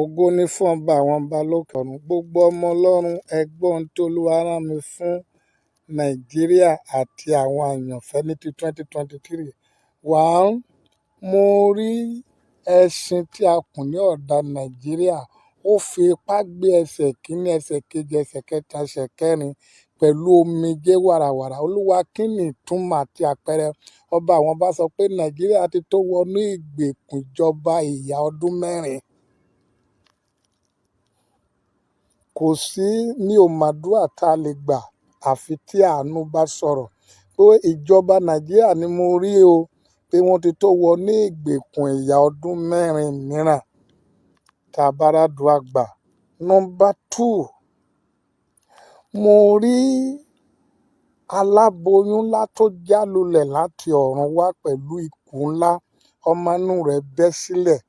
Ògo ni fún ọba àwọn ọba lókè ọ̀run. Gbogbo ọmọ Ọlọ́run, ẹ gbọ́ ohun tí Olúwa rán mi fún Nàìjíríà àti àwọn àyànfẹ́ ní ti 2023. One, mo rí ẹṣin tí a kùn ní ọ̀dà Nàìjíríà. Ó fi ipá gbé ẹsẹ̀ kìíní, ẹsẹ̀ kejì, ẹsẹ̀ kẹta, ẹsẹ̀ kẹrin pẹ̀lú omijé wàràwàrà. Olúwa, kí ni ìtumọ̀ àti àpẹẹrẹ? Ọba àwọn ọba sọ pé Nàìjíríà ti tó wọnú ìgbèkùn ìjọba ìyà ọdún 4. Kò sí ní òmàdúà tá a lè gbà àfi tí àánú bá sọ̀rọ̀. Pé ìjọba Nàìjíríà ni mo rí o, pé wọ́n ti tó wọnú ìgbèkùn ìyà ọdún 4 mìíràn tá a bá ràdúà gbà. Number two, mo rí aláboyún ńlá tó já lulẹ̀ láti ọ̀run wá pẹ̀lú ikùn ńlá. Ọmọ inú rẹ̀ bẹ́ sílẹ̀,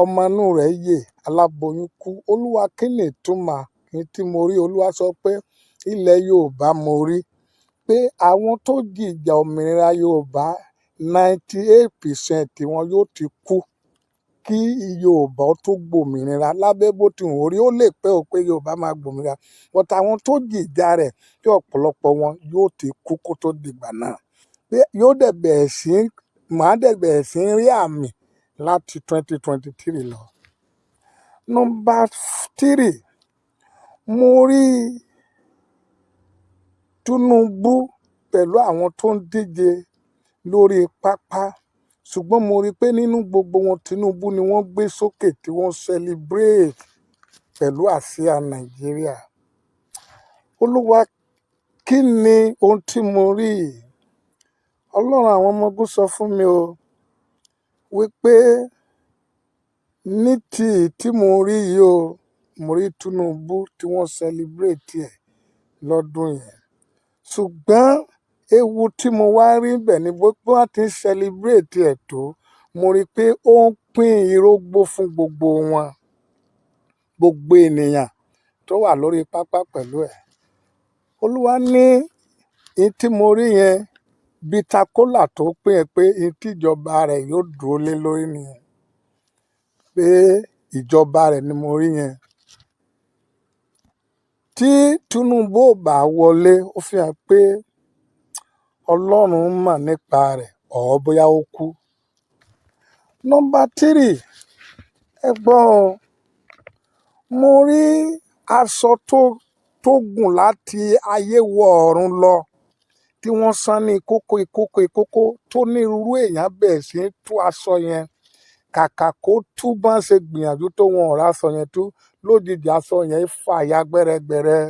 ọmọ inú rẹ̀ yè, aláboyún kú. Olúwa, kí ni ìtumọ̀ ní tí mo rí? Olúwa sọ pé ilẹ̀ Yorùbá mo rí pé àwọn tó jìjà òmìnira Yorùbá 98% wọn yóò ti kú kí Yorùbá tó gbòmìnira. Lábẹ́ bó ti wù ú rí, ó lè pẹ́ o pé Yorùbá máa gbòmìnira, but àwọn tó jìjà rẹ̀ tí ọ̀pọ̀lọpọ̀ wọn yóò ti kú kó tó dìgbà náà. Pé yóò dẹ̀ bẹ̀rẹ̀ sí, màá dẹ̀ bẹ̀rẹ̀ sí rí àmì láti 2023 lọ. Number three, mo rí Tinubu pẹ̀lú àwọn tó ń díje lórí pápá. Ṣùgbọ́n mo rí pé nínú gbogbo wọn, Tinubu ni wọ́n gbé sókè tí wọ́n celebrate pẹ̀lú àsíá Nàìjíríà. Olúwa, kí ni ohun tí mo rí? Ọlọ́run àwọn ọmọ ogun sọ fún mi o wípé ní ti tí mo rí yìí o, mo rí Tinubu tí wọ́n celebrate ẹ̀ lọ́dún yẹn. Ṣùgbọ́n ewu tí mo wá rí bẹ̀ ni bó wọ́n ti ń celebrate ẹ̀ tó, mo rí pé ó ń pín irógbó fún gbogbo wọn, gbogbo ènìyàn tó wà lórí pápá pẹ̀lú ẹ̀. Olúwa ní èyí tí mo rí yẹn, bitter kola tó pín ẹ pé èyí tí ìjọba rẹ̀ yóò dúró lé lórí nìyẹn. Pé ìjọba rẹ̀ ni mo rí yẹn. Tí Tinubu ò bá wọlé, ó fi hàn pé Ọlọ́run mọ̀ nípa rẹ̀ or bóyá ó kú. Number three, ẹ gbọ́ o, mo rí aṣọ tó gùn láti ayé wọ ọ̀run lọ tí wọ́n sán ní kókó ìkókó ìkókó tó ní irú èèyàn bẹ̀rẹ̀ sí í tú aṣọ yẹn. Kàkà kó tú bá ṣe gbìyànjú tó wọn ò rá aṣọ yẹn tú, lójijì aṣọ yẹn fàya gbẹ́rẹ́gbẹ́rẹ́.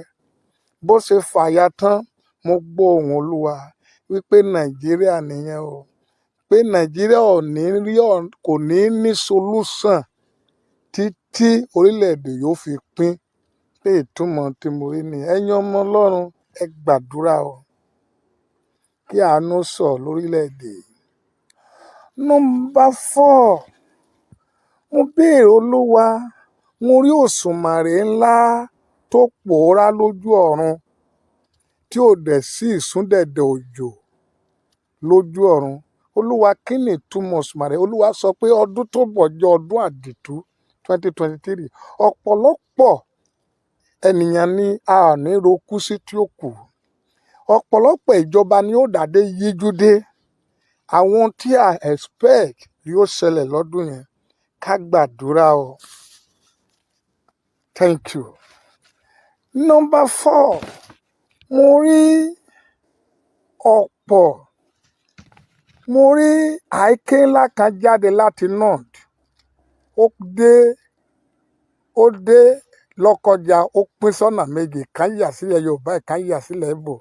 Bó ṣe fàya tán, mo gbọ́ ohùn Olúwa wípé Nàìjíríà nìyẹn o. Pé Nàìjíríà ò ní rí kò ní ní solution títí orílẹ̀-èdè yóò fi pín. Pé ìtumọ̀ tí mo rí nìyẹn. Ẹ̀yin ọmọ Ọlọ́run, ẹ gbàdúrà o kí àánú sọ̀ lórílẹ̀-èdè. Number four, mo béèrè Olúwa, mo rí òṣùmàrè ńlá tó pòórá lójú ọ̀run tí ò dẹ̀ sí ìsúndẹ̀dẹ̀ òjò lójú ọ̀run. Olúwa, kí ni ìtumọ̀ òṣùmàrè? Olúwa sọ pé ọdún tó bọ̀ jẹ́ ọdún àdìtú 2023. Ọ̀pọ̀lọpọ̀ ènìyàn ni a ò ní rokú sí tí ó kù. Ọ̀pọ̀lọpọ̀ ìjọba ni ó dàdé yíjú dé. Àwọn tí a expect yóò ṣẹlẹ̀ lọ́dún yẹn. Ká gbàdúrà o. Thank you. Number four, mo rí ọ̀pọ̀, mo rí àáké ńlá kan jáde láti north. Ó dé Lọ́kọ́ja, ó pín sọ́nà méjì, ìkan yà sílẹ̀ Yorùbá, ìkan yà sílẹ̀ Ìgbò.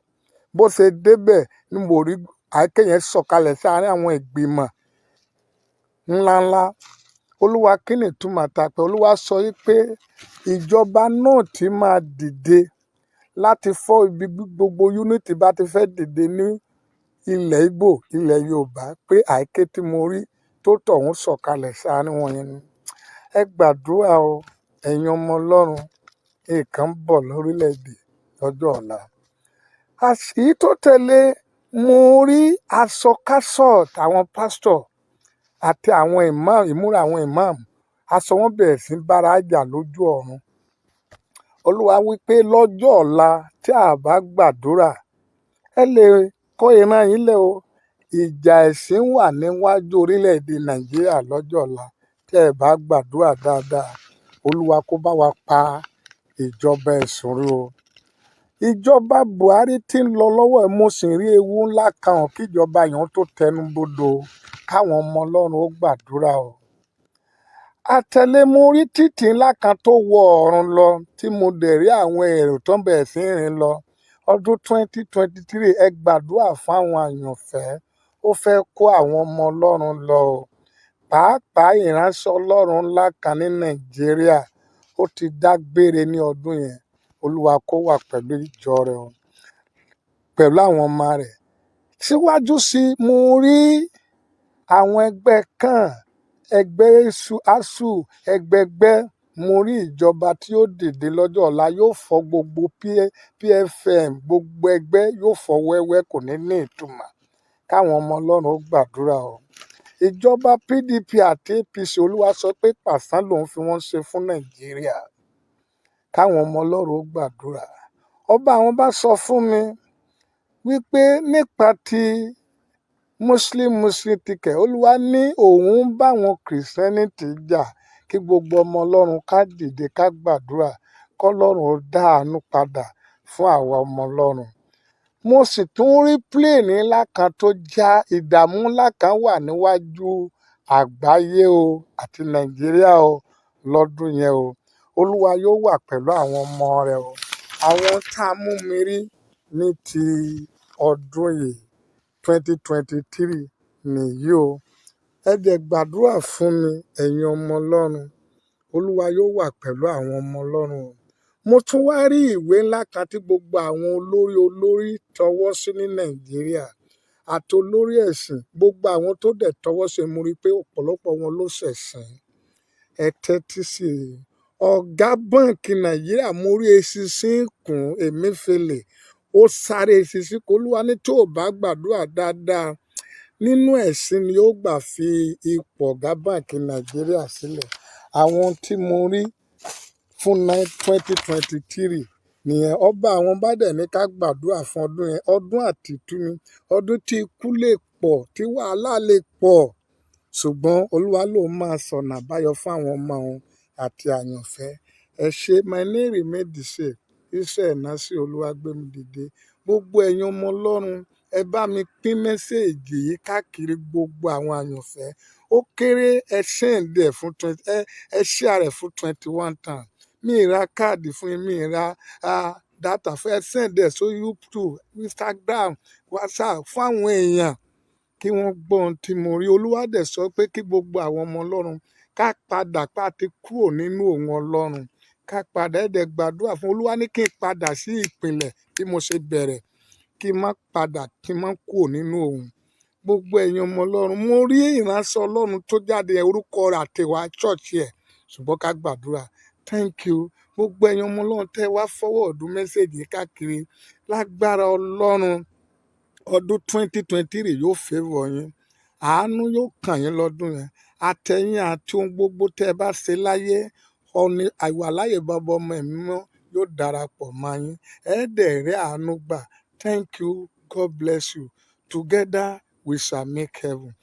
Bó ṣe débẹ̀ ni mo rí àáké yẹn sọ̀kalẹ̀ sáàárín àwọn ìgbìmọ̀ ńláńlá. Olúwa, kí ni ìtumọ̀ àtàpè? Olúwa sọ wípé ìjọba náà tí máa dìde láti fọ́ ibi gbogbo unity bá ti fẹ́ dìde ní ilẹ̀ Ìgbò, ilẹ̀ Yorùbá, pé àáké tí mo rí tó tọ̀hún sọ̀kalẹ̀ sáàárín wọn yẹn ni. Ẹ gbàdúrà o, ẹ̀yin ọmọ Ọlọ́run, nǹkan ń bọ̀ lórílẹ̀-èdè lọ́jọ́ ọ̀la. Èyí tó tẹ̀lé, mo rí aṣọ kásọ̀t àwọn pásítọ̀ àti àwọn imam, ìmúra àwọn imam. Aṣọ wọn bẹ̀rẹ̀ sí bára jà lójú ọ̀run. Olúwa wí pé lọ́jọ́ ọ̀la, tí a bá gbàdúrà, ẹ lè kó ìran yìí lẹ̀ o. Ìjà ẹ̀sìn wà níwájú orílẹ̀-èdè Nàìjíríà lọ́jọ́ ọ̀la tí ẹ bá gbàdúrà dáadáa. Olúwa kó bá wa pa ìjọba ẹ̀sùn rú o. Ìjọba Buhari tí ń lọ lọ́wọ́ ẹ̀, mo sì rí ewu ńlá kan ò kíjọba yẹn tó tẹnu bodò, káwọn ọmọ Ọlọ́run ó gbàdúrà o. Àtẹ̀lé, mo rí títì ńlá kan tó wọ ọ̀run lọ, tí mo dẹ̀ rí àwọn èrò tó ń bẹ̀rẹ̀ sí rìn lọ. Ọdún 2023, ẹ gbàdúrà fáwọn àyànfẹ́. Ó fẹ́ kó àwọn ọmọ Ọlọ́run lọ o. Pàápàá ìránṣẹ́ Ọlọ́run ńlá kan ní Nàìjíríà, ó ti dágbére ní ọdún yẹn. Olúwa kó wà pẹ̀lú ìjọ rẹ̀ o, pẹ̀lú àwọn ọmọ rẹ̀. Síwájú sí i, mo rí àwọn ẹgbẹ́ kan, ẹgbẹ́ ASUU, ẹgbẹgbẹ́. Mo rí ìjọba tí ó dìde lọ́jọ́ ọ̀la, yóò fọ́ gbogbo PFN, gbogbo ẹgbẹ́ yóò fọ́ wẹ́wẹ́, kò ní ní ìtumọ̀. Káwọn ọmọ Ọlọ́run ó gbàdúrà o. Ìjọba PDP àti APC, Olúwa sọ pé pàṣán lòun fi wọ́n ṣe fún Nàìjíríà. Káwọn ọmọ Ọlọ́run ó gbàdúrà. Ọba àwọn bá sọ fún mi wípé nípa ti Muslim Muslim ticket, Olúwa ní òun ń bá àwọn Christianity jà. Kí gbogbo ọmọ Ọlọ́run ká dìde, ká gbàdúrà kọ́lọ́run ó dá àánú padà fún àwa ọmọ Ọlọ́run. Mo sì tún rí plane ńlá kan tó já. Ìdààmú ńlá kan wà níwájú àgbáyé o àti Nàìjíríà o lọ́dún yẹn o. Olúwa yóò wà pẹ̀lú àwọn ọmọ rẹ̀ o. Àwọn tá a mú mi rí ní ti ọdún yìí, 2023 nìyí o. Ẹ dẹ̀ gbàdúrà fún mi, ẹ̀yin ọmọ Ọlọ́run. Olúwa yóò wà pẹ̀lú àwọn ọmọ Ọlọ́run o. Mo tún wá rí ìwé ńlá kan tí gbogbo àwọn olórí olórí tọwọ́ sí ní Nàìjíríà àti olórí ẹ̀sìn, gbogbo àwọn tó dẹ̀ tọwọ́ sí, mo rí i pé ọ̀pọ̀lọpọ̀ wọn ló ṣẹ̀sìn. Ẹ tẹ́tí sí i. Ọ̀gá báǹkì Nàìjíríà, mo rí eṣinṣin kùn Emefiele, ó sáré eṣinṣin kò. Olúwa ní tó o bá gbàdúrà dáadáa, nínú ẹ̀sìn ni ó gbà fi ipò ọ̀gá báǹkì Nàìjíríà sílẹ̀. Àwọn tí mo rí fún 2023 nìyẹn. Ọba àwọn bá dẹ̀ ní ká gbàdúrà fún ọdún yẹn, ọdún àtìtú ni, ọdún tí ikú lè pọ̀, tí wàhálà lè pọ̀, ṣùgbọ́n Olúwa lòun máa sọ̀nà àbáyọ fún àwọn ọmọ òun àti àyànfẹ́. Ẹ ṣé. My name remain the same, Israel Nasi Olúwagbémidìde. Gbogbo ẹ̀yin ọmọ Ọlọ́run, ẹ bá mi pín message yìí káàkiri gbogbo àwọn àyànfẹ́. Ó kéré, ẹ send ẹ̀ fún 20, ẹ share rẹ̀ fún 21 times. Mi ì ra káàdì fún yín, mi ì ra data fún ẹ. Send ẹ̀ sórí YouTube, Instagram, WhatsApp fún àwọn èèyàn kí wọ́n gbọ́ ohun tí mo rí. Olúwa dẹ̀ sọ pé kí gbogbo àwọn ọmọ Ọlọ́run ká padà pa ti kúrò nínú òun Ọlọ́run, ká padà. Ẹ dẹ̀ gbàdúrà fún. Olúwa ní kí n padà sí ìpìlẹ̀ bí mo ṣe bẹ̀rẹ̀, kí n má padà, kí n má kúrò nínú òun. Gbogbo ẹ̀yin ọmọ Ọlọ́run, mo rí ìránṣẹ́ Ọlọ́run tó jáde, orúkọ rẹ̀ àtẹwà church ẹ̀, ṣùgbọ́n ká gbàdúrà. Thank you, gbogbo ẹ̀yin ọmọ Ọlọ́run tẹ́ wá forward message káàkiri. Lágbára Ọlọ́run, ọdún 2023 yóò favour yín. Àánú yóò kàn yín lọ́dún yẹn, àtẹ̀yìn àti ohun gbogbo tẹ́ ẹ bá ṣe láyé. Ọ̀ní àìwàláyè Bàbá, Ọmọ, Ẹ̀mí Mímọ́ yóò darapọ̀ mọ́ yín. Ẹ dẹ̀ rí àánú gbà. Thank you. God bless you. Together we shall make heaven.